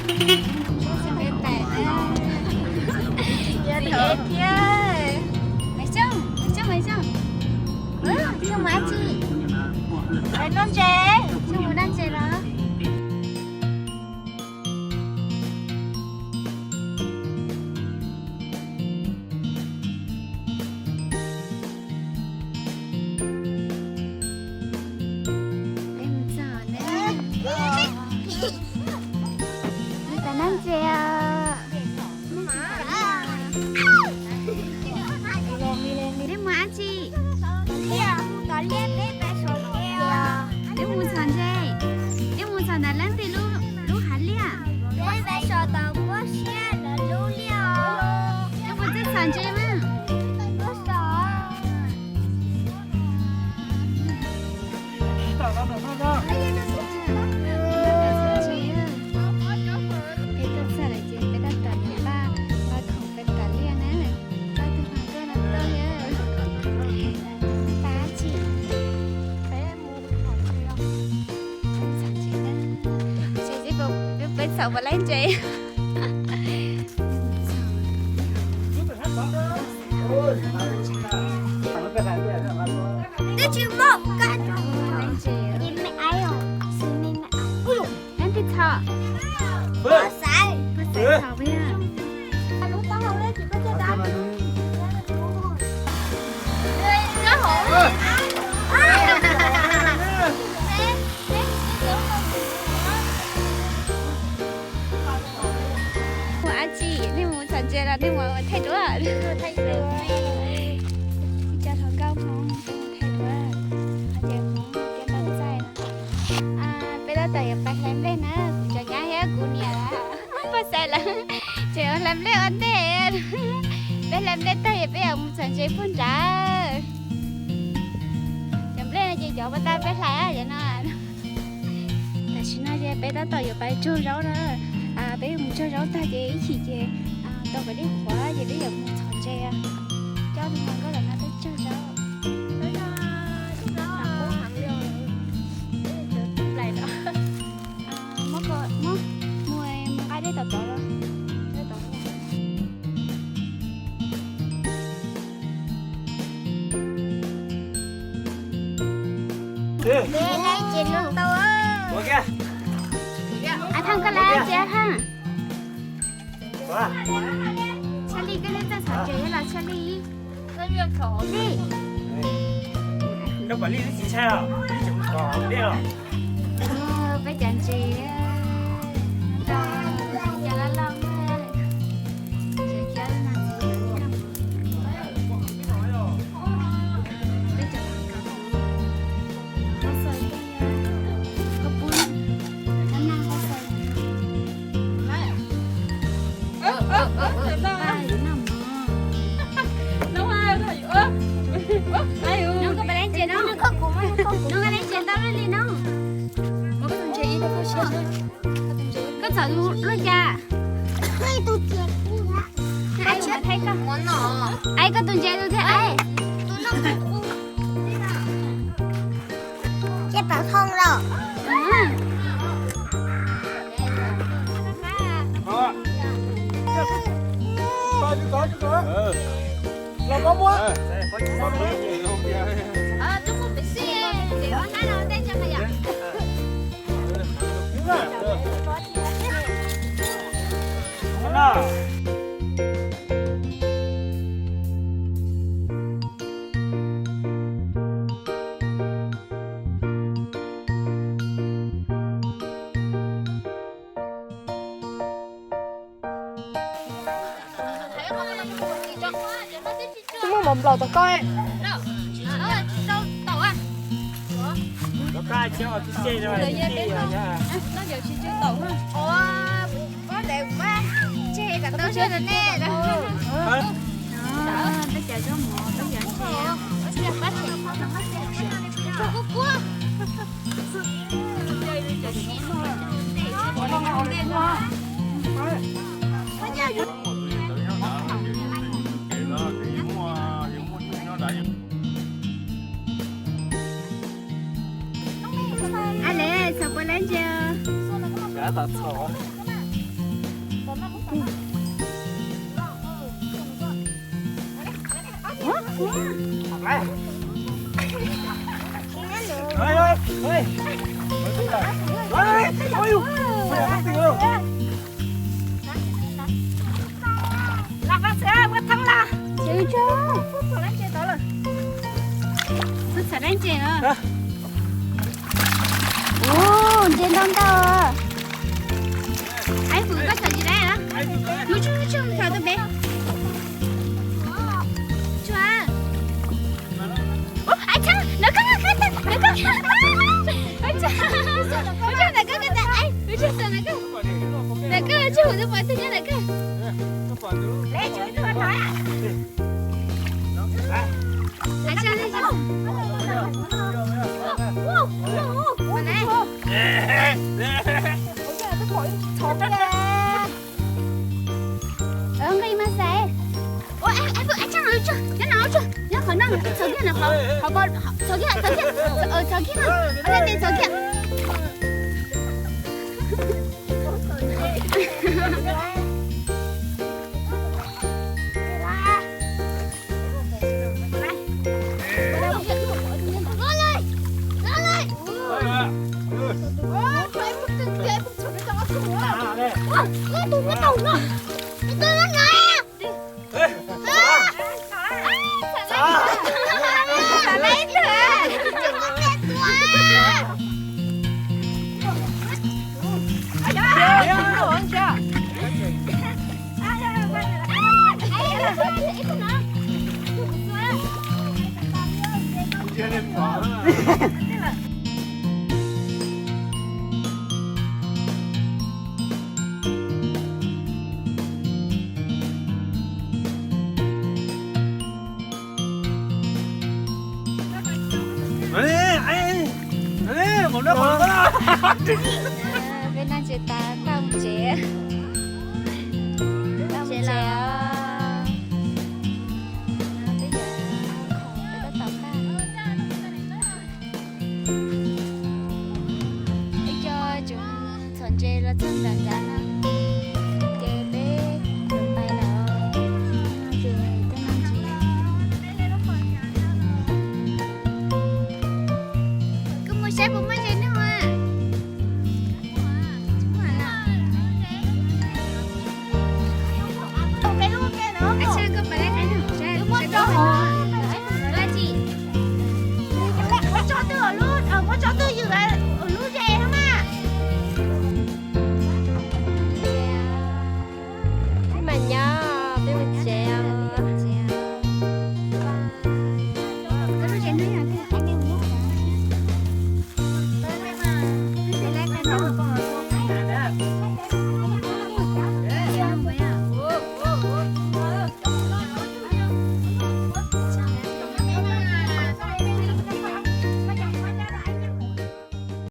Ntxim thiab. Maiv Xyooj, Maiv Xyooj, Maiv Xyooj. Xyooj mus dab tsi? Noj ntses. Xyooj mus noj ntses los? Peb mus txog na. Mus tom noj ntses os. Peb mus dab tsi? Peb mus txhom ntses. Peb mus txhom ntawm leej twg lub hav liaj? Peb mus txog txhom ntses mas. Peb tuaj txog lawm ces peb tab tom yuav npaj, npaj khoom peb tom liaj na. Npaj tus hluas nkauj no tuaj. Pab tsis. Peb mus txhom ntses na. Tsis txib peb txhom puas laib ntses. Twb tsis muaj kab. Leej twg txhom? Pog Xaiv txhom puas yog? Mus dab tsi? Nej mus txhom ntses los nej mus thaij duab? Cov hluas nkauj Hmoob thaij duab, ces Hmoob thiab Hmoob txaij. Peb tab tom yuav pais hlais nplej na, kuv tseem nyab thiab kuv niam lawv, pog Xaiv lawv tseem hlais nplej ua ntej. Peb hlais nplej tag ces peb yuav mus txhom ntses puag nrad. Cov nplej no ces cov puag ta peb hlais cov no. Tam sim no ces peb tab tom yuav pais tsog zaub na. Peb mus tsog zaub tag ces ib chim ces tau peb li qhuav ces peb yuav mus txhom ntses. Coj tus hluas nkauj lawm no peb tsog zaub. Muab, muab, mus nqa dej tom tod los. Thaj, koj lab ntses thaj. Tshaj Li, koj twb txawj txhom ntses los Tshaj Li? Li. Peb cov ntses, cov loj loj. Koj txhom lub cas? Ai, koj tus ntses tus thiab ai. Ces pab thoo los. Twb muaj mov nplaum tom koj. Ab le, txhom puas laib ntses? Txhom. Ua, ntses ntau ntau. Aib, Hwm, koj xav tsis dab na? Mus tsuag tsuag tsuag tau peb. Tsuag. Ub, Aib Tsheej, ntawm koj, ntawm koj, ntawm koj. Aib Tsheej, ntawm koj, ntawm koj, ntawm koj. Ntawm koj, tsis Hwm, tus pom twg nyob ntawm koj. Aib Tsheej, nqi mas xais. Ua, Aib Hwm, Aib Tsheej, nyob no, nyob qhov no, txhos kiag no, qhov, qhov, txhos kiag, txhos kiag, txhos kiag no, txhos kiag. Peb noj ntses tas, tau mus tsev. Tau mus tsev os. Peb yuav khoom peb tab tom tag. Ib co tseem txhom ntses los txog nram nrad no.